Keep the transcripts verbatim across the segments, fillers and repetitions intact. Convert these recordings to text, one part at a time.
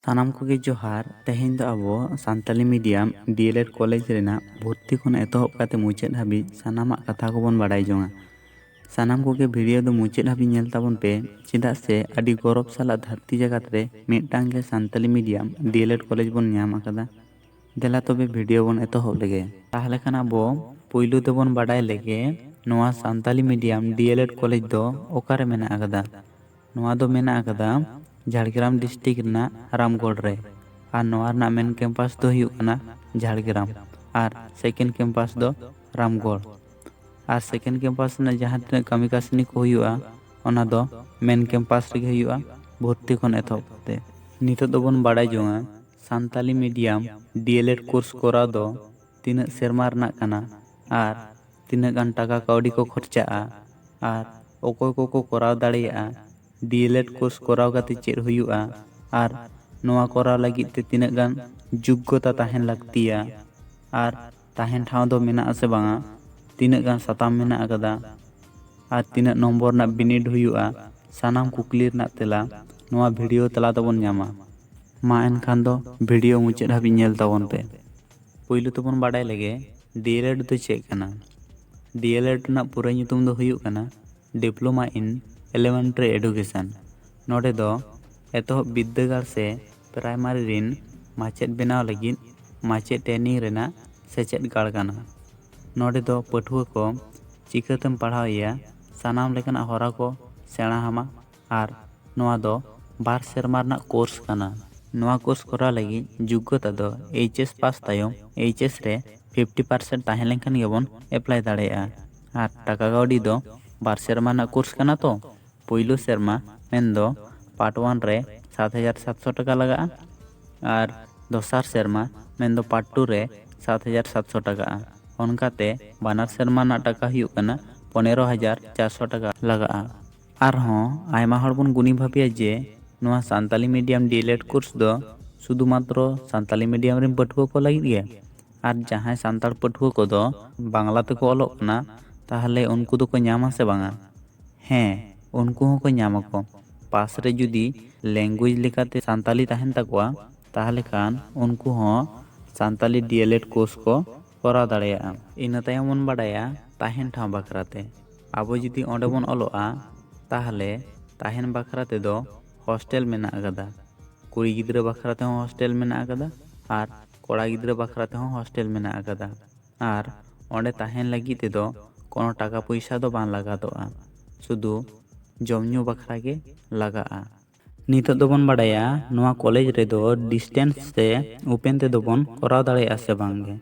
ᱥᱟᱱᱟᱢ ᱠᱚᱜᱮ ᱡᱚᱦᱟᱨ᱾ ᱛᱮᱦᱮᱧ ᱫᱚ ᱟᱵᱚ ᱥᱟᱱᱛᱟᱞᱤ medium D.El.Ed ᱠᱚᱞᱮᱡᱽ ᱨᱮᱱᱟᱜ ᱵᱷᱚᱨᱛᱤ ᱠᱷᱚᱱ ᱮᱛᱚᱦᱚᱵ ᱠᱟᱛᱮ ᱢᱩᱪᱟᱹᱫ ᱦᱟᱹᱵᱤᱡ ᱥᱟᱱᱟᱢᱟᱜ ᱠᱟᱛᱷᱟ ᱠᱚᱵᱚᱱ ᱵᱟᱲᱟᱭ ᱡᱚᱝᱟ᱾ ᱥᱟᱱᱟᱢ ᱠᱚᱜᱮ video ᱫᱚ ᱢᱩᱪᱟᱹᱫ ᱦᱟᱹᱵᱤᱡ ᱧᱮᱞ ᱛᱟᱵᱚᱱ ᱯᱮ, ᱪᱮᱫᱟᱜ ᱥᱮ ᱟᱹᱰᱤ ᱜᱚᱨᱚᱵᱽ ᱥᱟᱞᱟᱜ ᱫᱷᱟᱹᱨᱛᱤ ᱡᱟᱠᱟᱛ ᱨᱮ ᱢᱤᱫᱴᱟᱝ ᱜᱮ ᱥᱟᱱᱛᱟᱞᱤ medium D.El.Ed ᱠᱚᱞᱮᱡᱽ ᱵᱚᱱ ᱧᱟᱢ ᱟᱠᱟᱫᱟ᱾ ᱫᱮᱞᱟ ᱛᱚᱵᱮ video ᱵᱚᱱ ᱮᱛᱚᱦᱚᱵ ᱞᱮᱜᱮ᱾ ᱛᱟᱦᱞᱮ ᱠᱷᱟᱱ ᱟᱵᱚ ᱯᱳᱭᱞᱳ ᱛᱮᱵᱚᱱ ᱵᱟᱰᱟᱭ ᱞᱮᱜᱮ, ᱱᱚᱣᱟ ᱥᱟᱱᱛᱟᱞᱤ medium D.El.Ed ᱠᱚᱞᱮᱡᱽ ᱫᱚ ᱚᱠᱟᱨᱮ ᱢᱮᱱᱟᱜ ᱟᱠᱟᱫᱟ? ᱱᱚᱣᱟ ᱫᱚ ᱢᱮᱱᱟᱜ ᱟᱠᱟᱫᱟ ᱡᱷᱟᱲᱜᱨᱟᱢ district ᱨᱮᱱᱟᱜ ᱨᱟᱢᱜᱚᱲ ᱨᱮ᱾ ᱟᱨ ᱱᱚᱣᱟ ᱨᱮᱱᱟᱜ main campus ᱫᱚ ᱦᱩᱭᱩᱜ ᱠᱟᱱᱟ ᱡᱷᱟᱲᱜᱨᱟᱢ ᱟᱨ second campus ᱫᱚ ᱨᱟᱢᱜᱚᱲ᱾ ᱟᱨ second campus ᱨᱮᱱᱟᱜ ᱡᱟᱦᱟᱸ ᱛᱤᱱᱟᱹᱜ ᱠᱟᱹᱢᱤ ᱠᱟᱹᱥᱱᱤ ᱠᱚ ᱦᱩᱭᱩᱜᱼᱟ, ᱚᱱᱟ ᱫᱚ main campus ᱨᱮᱜᱮ ᱦᱩᱭᱩᱜᱼᱟ, ᱵᱷᱚᱨᱛᱤ ᱠᱷᱚᱱ ᱮᱛᱚᱦᱚᱵ ᱠᱟᱛᱮ᱾ ᱱᱤᱛᱚᱜ ᱫᱚᱵᱚᱱ ᱵᱟᱲᱟᱭ ᱡᱚᱝᱟ ᱥᱟᱱᱛᱟᱞᱤ medium D.El.Ed course ᱠᱚᱨᱟᱣ ᱫᱚ ᱛᱤᱱᱟᱹᱜ ᱥᱮᱨᱢᱟ ᱨᱮᱱᱟᱜ ᱠᱟᱱᱟ ᱟᱨ ᱛᱤᱱᱟᱹᱜ ᱜᱟᱱ ᱴᱟᱠᱟ ᱠᱟᱹᱣᱰᱤ ᱠᱚ ᱠᱷᱚᱨᱪᱟᱜᱼᱟ ᱟᱨ ᱚᱠᱚᱭ ᱠᱚᱠᱚ ᱠᱚᱨᱟᱣ ᱫᱟᱲᱮᱭᱟᱜᱼᱟ, D.El.Ed course ᱠᱚᱨᱟᱣ ᱠᱟᱛᱮ ᱪᱮᱫ ᱦᱩᱭᱩᱜᱼᱟ ᱟᱨ ᱱᱚᱣᱟ ᱠᱚᱨᱟᱣ ᱞᱟᱹᱜᱤᱫ ᱛᱮ ᱛᱤᱱᱟᱹᱜ ᱜᱟᱱ ᱡᱳᱜᱽᱜᱚᱛᱟ ᱛᱟᱦᱮᱱ ᱞᱟᱹᱠᱛᱤᱭᱟ ᱟᱨ ᱛᱟᱦᱮᱱ ᱴᱷᱟᱶ ᱫᱚ ᱢᱮᱱᱟᱜ ᱟᱥᱮ ᱵᱟᱝᱟ, ᱛᱤᱱᱟᱹᱜ ᱜᱟᱱ ᱥᱟᱛᱟᱢ ᱢᱮᱱᱟᱜ ᱟᱠᱟᱫᱟ ᱟᱨ ᱛᱤᱱᱟᱹᱜ ᱱᱚᱢᱵᱚᱨ ᱨᱮᱱᱟᱜ ᱵᱤᱱᱤᱰ ᱦᱩᱭᱩᱜᱼᱟ, ᱥᱟᱱᱟᱢ ᱠᱩᱠᱞᱤ ᱨᱮᱱᱟᱜ ᱛᱮᱞᱟ ᱱᱚᱣᱟ video ᱛᱟᱞᱟ ᱛᱮᱵᱚᱱ ᱧᱟᱢᱟ᱾ ᱢᱟ ᱮᱱᱠᱷᱟᱱ ᱫᱚ video ᱢᱩᱪᱟᱹᱫ ᱦᱟᱹᱵᱤᱡ ᱧᱮᱞ ᱛᱟᱵᱚᱱ ᱯᱮ᱾ ᱯᱳᱭᱞᱳ ᱛᱮᱵᱚᱱ ᱵᱟᱰᱟᱭ ᱞᱮᱜᱮ D.El.Ed ᱫᱚ ᱪᱮᱫ ᱠᱟᱱᱟ? D.El.Ed ᱨᱮᱱᱟᱜ ᱯᱩᱨᱟᱹ ᱧᱩᱛᱩᱢ ᱫᱚ ᱦᱩᱭᱩᱜ ᱠᱟᱱᱟ Diploma in Elementary Education᱾ ᱱᱚᱰᱮ ᱫᱚ ᱮᱛᱚᱦᱚᱵ ᱵᱤᱨᱫᱟᱹᱜᱟᱲ ᱥᱮ primary ᱨᱤᱱ ᱢᱟᱪᱮᱫ ᱵᱮᱱᱟᱣ ᱞᱟᱹᱜᱤᱫ ᱢᱟᱪᱮᱫ training ᱨᱮᱱᱟᱜ ᱥᱮᱪᱮᱫ ᱜᱟᱲ ᱠᱟᱱᱟ᱾ ᱱᱚᱰᱮ ᱫᱚ ᱯᱟᱹᱴᱷᱩᱣᱟᱹ ᱠᱚ ᱪᱤᱠᱟᱹᱛᱮᱢ ᱯᱟᱲᱦᱟᱣ ᱮᱭᱟ, ᱥᱟᱱᱟᱢ ᱞᱮᱠᱟᱱᱟᱜ ᱦᱚᱨᱟ ᱠᱚ ᱥᱮᱬᱟ ᱟᱢᱟ ᱟᱨ ᱱᱚᱣᱟ ᱫᱚ ᱵᱟᱨ ᱥᱮᱨᱢᱟ ᱨᱮᱱᱟᱜ course ᱠᱟᱱᱟ᱾ ᱱᱚᱣᱟ course ᱠᱚᱨᱟᱣ ᱞᱟᱹᱜᱤᱫ ᱡᱳᱜᱽᱜᱚᱛᱟ ᱫᱚ H S pass ᱛᱟᱭᱚᱢ H S ᱨᱮ fifty percent ᱛᱟᱦᱮᱸ ᱞᱮᱱᱠᱷᱟᱱ ᱜᱮᱵᱚᱱ apply ᱫᱟᱲᱮᱭᱟᱜᱼᱟ᱾ ᱟᱨ ᱴᱟᱠᱟ ᱠᱟᱹᱣᱰᱤ ᱫᱚ ᱵᱟᱨ ᱥᱮᱨᱢᱟ ᱨᱮᱱᱟᱜ course ᱠᱟᱱᱟ ᱛᱚ, ᱯᱳᱭᱞᱳ ᱥᱮᱨᱢᱟ ᱢᱮᱱᱫᱚ part one ᱨᱮ ᱥᱟᱛ ᱦᱟᱡᱟᱨ ᱥᱟᱛᱥᱚ ᱴᱟᱠᱟ ᱞᱟᱜᱟᱜᱼᱟ ᱟᱨ ᱫᱚᱥᱟᱨ ᱥᱮᱨᱢᱟ ᱢᱮᱱᱫᱚ part two ᱨᱮ ᱥᱟᱛ ᱦᱟᱡᱟᱨ ᱥᱟᱛᱥᱚ ᱴᱟᱠᱟᱜᱼᱟ᱾ ᱚᱱᱠᱟᱛᱮ ᱵᱟᱱᱟᱨ ᱥᱮᱨᱢᱟ ᱨᱮᱱᱟᱜ ᱴᱟᱠᱟ ᱦᱩᱭᱩᱜ ᱠᱟᱱᱟ ᱯᱚᱱᱮᱨᱚ ᱦᱟᱡᱟᱨ ᱪᱟᱨᱥᱚ ᱴᱟᱠᱟ ᱞᱟᱜᱟᱜᱼᱟ᱾ ᱟᱨᱦᱚᱸ ᱟᱭᱢᱟ ᱦᱚᱲ ᱵᱚᱱ ᱜᱩᱱᱤ ᱵᱷᱟᱵᱤᱭᱟ ᱡᱮ ᱱᱚᱣᱟ ᱥᱟᱱᱛᱟᱞᱤ medium D.El.Ed course ᱫᱚ ᱥᱩᱫᱷᱩ ᱢᱟᱛᱨᱚ ᱥᱟᱱᱛᱟᱞᱤ medium ᱨᱮᱱ ᱯᱟᱹᱴᱷᱩᱣᱟᱹ ᱠᱚ ᱞᱟᱹᱜᱤᱫ ᱜᱮ, ᱟᱨ ᱡᱟᱦᱟᱸᱭ ᱥᱟᱱᱛᱟᱲ ᱯᱟᱹᱴᱷᱩᱣᱟᱹ ᱠᱚᱫᱚ ᱵᱟᱝᱞᱟ ᱛᱮᱠᱚ ᱚᱞᱚᱜ ᱠᱟᱱᱟ, ᱛᱟᱦᱚᱞᱮ ᱩᱱᱠᱩ ᱫᱚᱠᱚ ᱧᱟᱢᱟ ᱥᱮ ᱵᱟᱝᱟ? ᱦᱮᱸ, ᱩᱱᱠᱩ ᱦᱚᱸᱠᱚ ᱧᱟᱢ ᱟᱠᱚ᱾ ᱯᱟᱥ ᱨᱮ ᱡᱩᱫᱤ language ᱞᱮᱠᱟᱛᱮ ᱥᱟᱱᱛᱟᱞᱤ ᱛᱟᱦᱮᱱ ᱛᱟᱠᱚᱣᱟ, ᱛᱟᱦᱚᱞᱮ ᱠᱷᱟᱱ ᱩᱱᱠᱩ ᱦᱚᱸ ᱥᱟᱱᱛᱟᱞᱤ D.El.Ed course ᱠᱚ ᱠᱚᱨᱟᱣ ᱫᱟᱲᱮᱭᱟᱜᱼᱟ᱾ ᱤᱱᱟᱹ ᱛᱟᱭᱚᱢ ᱵᱚᱱ ᱵᱟᱰᱟᱭᱟ ᱛᱟᱦᱮᱱ ᱴᱷᱟᱶ ᱵᱟᱠᱷᱨᱟ ᱛᱮ᱾ ᱟᱵᱚ ᱡᱩᱫᱤ ᱚᱸᱰᱮ ᱵᱚᱱ ᱚᱞᱚᱜᱼᱟ, ᱛᱟᱦᱚᱞᱮ ᱛᱟᱦᱮᱱ ᱵᱟᱠᱷᱨᱟ ᱛᱮᱫᱚ hostel ᱢᱮᱱᱟᱜ ᱟᱠᱟᱫᱟ᱾ ᱠᱩᱲᱤ ᱜᱤᱫᱽᱨᱟᱹ ᱵᱟᱠᱷᱨᱟ ᱛᱮᱦᱚᱸ hostel ᱢᱮᱱᱟᱜ ᱟᱠᱟᱫᱟ ᱟᱨ ᱠᱚᱲᱟ ᱜᱤᱫᱽᱨᱟᱹ ᱵᱟᱠᱷᱨᱟ ᱛᱮᱦᱚᱸ hostel ᱢᱮᱱᱟᱜ ᱟᱠᱟᱫᱟ᱾ ᱟᱨ ᱚᱸᱰᱮ ᱛᱟᱦᱮᱱ ᱞᱟᱹᱜᱤᱫ ᱛᱮᱫᱚ ᱠᱳᱱᱳ ᱴᱟᱠᱟ ᱯᱚᱭᱥᱟ ᱫᱚ ᱵᱟᱝ ᱞᱟᱜᱟᱛᱚᱜᱼᱟ, ᱥᱩᱫᱷᱩ ᱡᱚᱢ ᱧᱩ ᱵᱟᱠᱷᱨᱟ ᱜᱮ ᱞᱟᱜᱟᱜᱼᱟ᱾ ᱱᱤᱛᱚᱜ ᱫᱚᱵᱚᱱ ᱵᱟᱰᱟᱭᱟ ᱱᱚᱣᱟ ᱠᱚᱞᱮᱡᱽ ᱨᱮᱫᱚ distance ᱥᱮ open ᱛᱮᱫᱚ ᱵᱚᱱ ᱠᱚᱨᱟᱣ ᱫᱟᱲᱮᱭᱟᱜᱼᱟ ᱥᱮ ᱵᱟᱝ ᱜᱮ᱾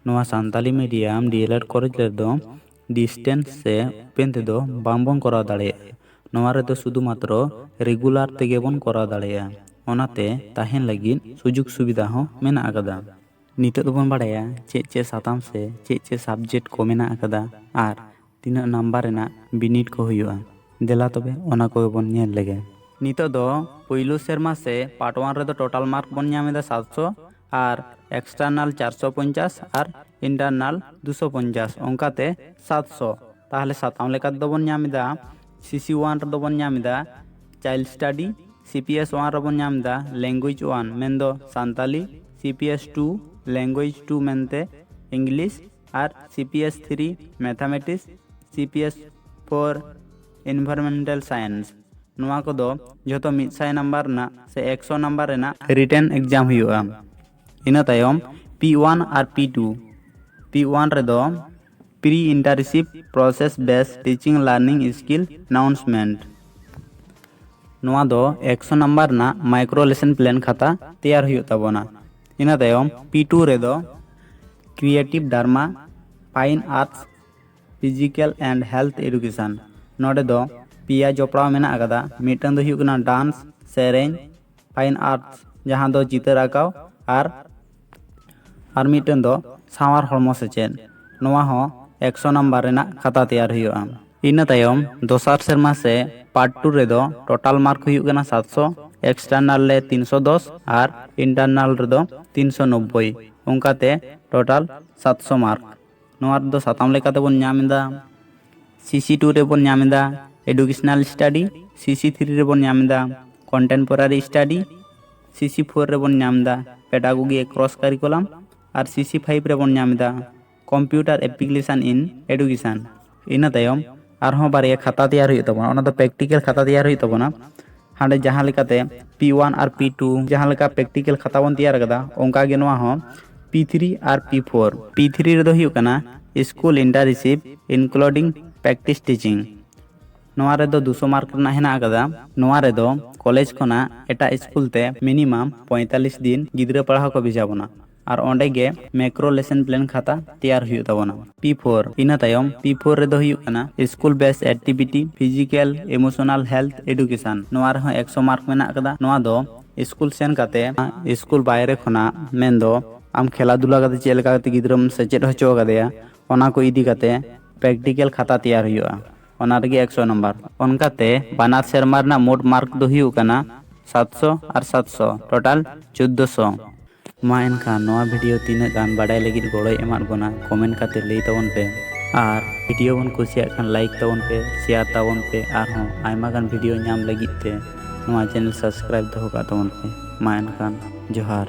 ᱱᱚᱣᱟ ᱥᱟᱱᱛᱟᱞᱤ medium D.El.Ed ᱠᱚᱞᱮᱡᱽ ᱨᱮᱫᱚ distance ᱥᱮ open ᱛᱮᱫᱚ ᱵᱟᱝ ᱵᱚᱱ ᱠᱚᱨᱟᱣ ᱫᱟᱲᱮᱭᱟᱜᱼᱟ᱾ ᱱᱚᱣᱟ ᱨᱮᱫᱚ ᱥᱩᱫᱷᱩ ᱢᱟᱛᱨᱚ regular ᱛᱮᱜᱮ ᱵᱚᱱ ᱠᱚᱨᱟᱣ ᱫᱟᱲᱮᱭᱟᱜᱼᱟ᱾ ᱚᱱᱟᱛᱮ ᱛᱟᱦᱮᱱ ᱞᱟᱹᱜᱤᱫ ᱥᱩᱡᱳᱜᱽ ᱥᱩᱵᱤᱫᱷᱟ ᱦᱚᱸ ᱢᱮᱱᱟᱜ ᱟᱠᱟᱫᱟ᱾ ᱱᱤᱛᱚᱜ ᱫᱚᱵᱚᱱ ᱵᱟᱲᱟᱭᱟ ᱪᱮᱫ ᱪᱮᱫ ᱥᱟᱛᱟᱢ ᱥᱮ ᱪᱮᱫ ᱪᱮᱫ subject ᱠᱚ ᱢᱮᱱᱟᱜ ᱟᱠᱟᱫᱟ ᱟᱨ ᱛᱤᱱᱟᱹᱜ ᱱᱟᱢᱵᱟᱨ ᱨᱮᱱᱟᱜ ᱵᱤᱱᱤᱰ ᱠᱚ ᱦᱩᱭᱩᱜᱼᱟ᱾ ᱫᱮᱞᱟ ᱛᱚᱵᱮ ᱚᱱᱟ ᱠᱚᱜᱮ ᱵᱚᱱ ᱧᱮᱞ ᱞᱮᱜᱮ᱾ ᱱᱤᱛᱚᱜ ᱫᱚ ᱯᱩᱭᱞᱩ ᱥᱮᱨᱢᱟ ᱥᱮ part one ᱨᱮᱫᱚ total mark ᱵᱚᱱ ᱧᱟᱢ ᱮᱫᱟ ᱥᱟᱛᱥᱚ ᱟᱨ external ᱪᱟᱨᱥᱚ ᱯᱚᱧᱪᱟᱥ ᱟᱨ internal ᱫᱩᱥᱚ ᱯᱚᱧᱪᱟᱥ, ᱚᱱᱠᱟᱛᱮ ᱥᱟᱛᱥᱚ᱾ ᱛᱟᱦᱚᱞᱮ ᱥᱟᱛᱟᱢ ᱞᱮᱠᱟ ᱛᱮᱫᱚ ᱵᱚᱱ ᱧᱟᱢ ᱮᱫᱟ, C C one ᱨᱮᱫᱚ ᱵᱚᱱ ᱧᱟᱢ ᱮᱫᱟ child study, C P S one ᱨᱮᱵᱚᱱ ᱧᱟᱢ ᱮᱫᱟ language one ᱢᱮᱱᱫᱚ Santali, C P S two language two ᱢᱮᱱᱛᱮ English, ᱟᱨ C P S three mathematics, C P S four environmental science᱾ ᱱᱚᱣᱟ ᱠᱚᱫᱚ ᱡᱷᱚᱛᱚ ᱢᱤᱫ ᱥᱟᱭ ᱱᱟᱢᱵᱟᱨ ᱨᱮᱱᱟᱜ ᱥᱮ ᱮᱠᱥᱚ ᱱᱟᱢᱵᱟᱨ ᱨᱮᱱᱟᱜ written exam ᱦᱩᱭᱩᱜᱼᱟ᱾ ᱤᱱᱟᱹ ᱛᱟᱭᱚᱢ P one ᱟᱨ P two, P one ᱨᱮᱫᱚ pre internship process based teaching learning skill announcement, ᱱᱚᱣᱟ ᱫᱚ ᱮᱠᱥᱚ ᱱᱟᱢᱵᱟᱨ ᱨᱮᱱᱟᱜ micro lesson plan ᱠᱷᱟᱛᱟ ᱛᱮᱭᱟᱨ ᱦᱩᱭᱩᱜ ᱛᱟᱵᱚᱱᱟ᱾ ᱤᱱᱟᱹ ᱛᱟᱭᱚᱢ P two ᱨᱮᱫᱚ creative drama, fine arts, physical and health education᱾ ᱱᱚᱰᱮ ᱫᱚ ᱯᱮᱭᱟ ᱡᱚᱯᱲᱟᱣ ᱢᱮᱱᱟᱜ ᱟᱠᱟᱫᱟ᱾ ᱢᱤᱫᱴᱟᱝ ᱫᱚ ᱦᱩᱭᱩᱜ ᱠᱟᱱᱟ dance, ᱥᱮᱨᱮᱧ, fine arts ᱡᱟᱦᱟᱸ ᱫᱚ ᱪᱤᱛᱟᱹᱨ ᱟᱸᱠᱟᱣ, ᱟᱨ ᱟᱨ ᱢᱤᱫᱴᱟᱝ ᱫᱚ ᱥᱟᱶᱟᱨ ᱦᱚᱲᱢᱚ ᱥᱮᱪᱮᱫ᱾ ᱱᱚᱣᱟ ᱦᱚᱸ ᱮᱠᱥᱚ ᱱᱟᱢᱵᱟᱨ ᱨᱮᱱᱟᱜ ᱠᱷᱟᱛᱟ ᱛᱮᱭᱟᱨ ᱦᱩᱭᱩᱜᱼᱟ᱾ ᱤᱱᱟᱹ ᱛᱟᱭᱚᱢ ᱫᱚᱥᱟᱨ ᱥᱮᱨᱢᱟ ᱥᱮ part two ᱨᱮᱫᱚ total mark ᱦᱩᱭᱩᱜ ᱠᱟᱱᱟ ᱥᱟᱛᱥᱚ, external ᱨᱮ ᱛᱤᱱᱥᱚ ᱫᱚᱥ ᱟᱨ internal ᱨᱮᱫᱚ ᱛᱤᱱᱥᱚ ᱱᱚᱵᱵᱳᱭ᱾ ᱚᱱᱠᱟᱛᱮ total ᱥᱟᱛᱥᱚ mark᱾ ᱱᱚᱣᱟ ᱨᱮᱫᱚ ᱥᱟᱛᱟᱢ ᱞᱮᱠᱟᱛᱮ ᱵᱚᱱ ᱧᱟᱢ ᱮᱫᱟ, C C two ᱨᱮᱵᱚᱱ ᱧᱟᱢ ᱮᱫᱟ educational study, CC three ᱨᱮᱵᱚᱱ ᱧᱟᱢ ᱮᱫᱟ Contemporary Study, CC four ᱨᱮᱵᱚᱱ ᱧᱟᱢ ᱮᱫᱟ Pedagogy Across Curriculum ᱟᱨ CC five ᱨᱮᱵᱚᱱ ᱧᱟᱢ ᱮᱫᱟ Computer Application in Education᱾ ᱤᱱᱟᱹ ᱛᱟᱭᱚᱢ ᱟᱨᱦᱚᱸ ᱵᱟᱨᱭᱟ ᱠᱷᱟᱛᱟ ᱛᱮᱭᱟᱨ ᱦᱩᱭᱩᱜ ᱛᱟᱵᱚᱱᱟ, ᱚᱱᱟ ᱫᱚ practical ᱠᱷᱟᱛᱟ ᱛᱮᱭᱟᱨ ᱦᱩᱭᱩᱜ ᱛᱟᱵᱚᱱᱟ᱾ ᱦᱟᱸᱰᱮ ᱡᱟᱦᱟᱸ ᱞᱮᱠᱟᱛᱮ P one ᱟᱨ P two ᱡᱟᱦᱟᱸ ᱞᱮᱠᱟ practical ᱠᱷᱟᱛᱟ ᱵᱚᱱ ᱛᱮᱭᱟᱨ ᱠᱟᱫᱟ, ᱚᱱᱠᱟ ᱜᱮ ᱱᱚᱣᱟ ᱦᱚᱸ P three ᱟᱨ P four᱾ P three ᱨᱮᱫᱚ ᱦᱩᱭᱩᱜ ᱠᱟᱱᱟ School Internship Including Practice Teaching᱾ ᱱᱚᱣᱟ ᱨᱮᱫᱚ ᱫᱩᱥᱚ ᱢᱟᱨᱠ ᱨᱮᱱᱟᱜ ᱦᱮᱱᱟᱜ ᱟᱠᱟᱫᱟ᱾ ᱱᱚᱣᱟ ᱨᱮᱫᱚ ᱠᱚᱞᱮᱡᱽ ᱠᱷᱚᱱᱟᱜ ᱮᱴᱟᱜ ᱥᱠᱩᱞ ᱛᱮ ᱢᱤᱱᱤᱢᱟᱢ ᱯᱚᱸᱭᱛᱟᱞᱤᱥ ᱫᱤᱱ ᱜᱤᱫᱽᱨᱟᱹ ᱯᱟᱲᱦᱟᱣ ᱠᱚ ᱵᱷᱮᱡᱟ ᱵᱚᱱᱟ, ᱟᱨ ᱚᱸᱰᱮ ᱜᱮ ᱢᱮᱠᱨᱳ ᱞᱮᱥᱚᱱ ᱯᱞᱮᱱ ᱠᱷᱟᱛᱟ ᱛᱮᱭᱟᱨ ᱦᱩᱭᱩᱜ ᱛᱟᱵᱚᱱᱟ᱾ P four, ᱤᱱᱟᱹ ᱛᱟᱭᱚᱢ P four ᱨᱮᱫᱚ ᱦᱩᱭᱩᱜ ᱠᱟᱱᱟ School Based Activity, Physical, Emotional Health Education᱾ ᱱᱚᱣᱟ ᱨᱮᱦᱚᱸ ᱮᱠᱥᱚ ᱢᱟᱨᱠ ᱢᱮᱱᱟᱜ ᱟᱠᱟᱫᱟ᱾ ᱱᱚᱣᱟ ᱫᱚ ᱥᱠᱩᱞ ᱥᱮᱱ ᱠᱟᱛᱮ ᱥᱠᱩᱞ ᱵᱟᱭᱨᱮ ᱠᱷᱚᱱᱟᱜ, ᱢᱮᱱᱫᱚ ᱟᱢ ᱠᱷᱮᱞᱟ ᱫᱷᱩᱞᱟ ᱠᱟᱛᱮ ᱪᱮᱫ ᱞᱮᱠᱟ ᱠᱟᱛᱮ ᱜᱤᱫᱽᱨᱟᱹᱢ ᱥᱮᱪᱮᱫ ᱦᱚᱪᱚ ᱟᱠᱟᱫᱮᱭᱟ, ᱚᱱᱟ ᱠᱚ ᱤᱫᱤ ᱠᱟᱛᱮ ᱯᱨᱮᱠᱴᱤᱠᱮᱞ ᱠᱷᱟᱛᱟ ᱛᱮᱭᱟᱨ ᱦᱩᱭᱩᱜᱼᱟ᱾ ᱚᱱᱟ ᱨᱮᱜᱮ ᱮᱠᱥᱚ ᱱᱟᱢᱵᱟᱨ᱾ ᱚᱱᱠᱟᱛᱮ ᱵᱟᱱᱟᱨ ᱥᱮᱨᱢᱟ ᱨᱮᱱᱟᱜ ᱢᱳᱴ ᱢᱟᱨᱠ ᱫᱚ ᱦᱩᱭᱩᱜ ᱠᱟᱱᱟ ᱥᱟᱛᱥᱚ ᱟᱨ ᱥᱟᱛᱥᱚ, ᱴᱳᱴᱟᱞ ᱪᱳᱫᱽᱫᱳᱥᱚ᱾ ᱢᱟ ᱮᱱᱠᱷᱟᱱ ᱱᱚᱣᱟ ᱵᱷᱤᱰᱤᱭᱳ ᱛᱤᱱᱟᱹᱜ ᱜᱟᱱ ᱵᱟᱰᱟᱭ ᱞᱟᱹᱜᱤᱫ ᱜᱚᱲᱚᱭ ᱮᱢᱟᱫ ᱵᱚᱱᱟ, ᱠᱚᱢᱮᱱᱴ ᱠᱟᱛᱮ ᱞᱟᱹᱭ ᱛᱟᱵᱚᱱ ᱯᱮ᱾ ᱟᱨ ᱵᱷᱤᱰᱤᱭᱳ ᱵᱚᱱ ᱠᱩᱥᱤᱭᱟᱜ ᱠᱷᱟᱱ ᱞᱟᱭᱤᱠ ᱛᱟᱵᱚᱱ ᱯᱮ, ᱥᱮᱭᱟᱨ ᱛᱟᱵᱚᱱ ᱯᱮ᱾ ᱟᱨᱦᱚᱸ ᱟᱭᱢᱟ ᱜᱟᱱ ᱵᱷᱤᱰᱤᱭᱳ ᱧᱟᱢ ᱞᱟᱹᱜᱤᱫ ᱛᱮ ᱱᱚᱣᱟ ᱪᱮᱱᱮᱞ ᱥᱟᱵᱥᱠᱨᱟᱭᱤᱵ ᱫᱚᱦᱚ ᱠᱟᱜ ᱛᱟᱵᱚᱱ ᱯᱮ᱾ ᱢᱟ ᱮᱱᱠᱷᱟᱱ ᱡᱚᱦᱟᱨ᱾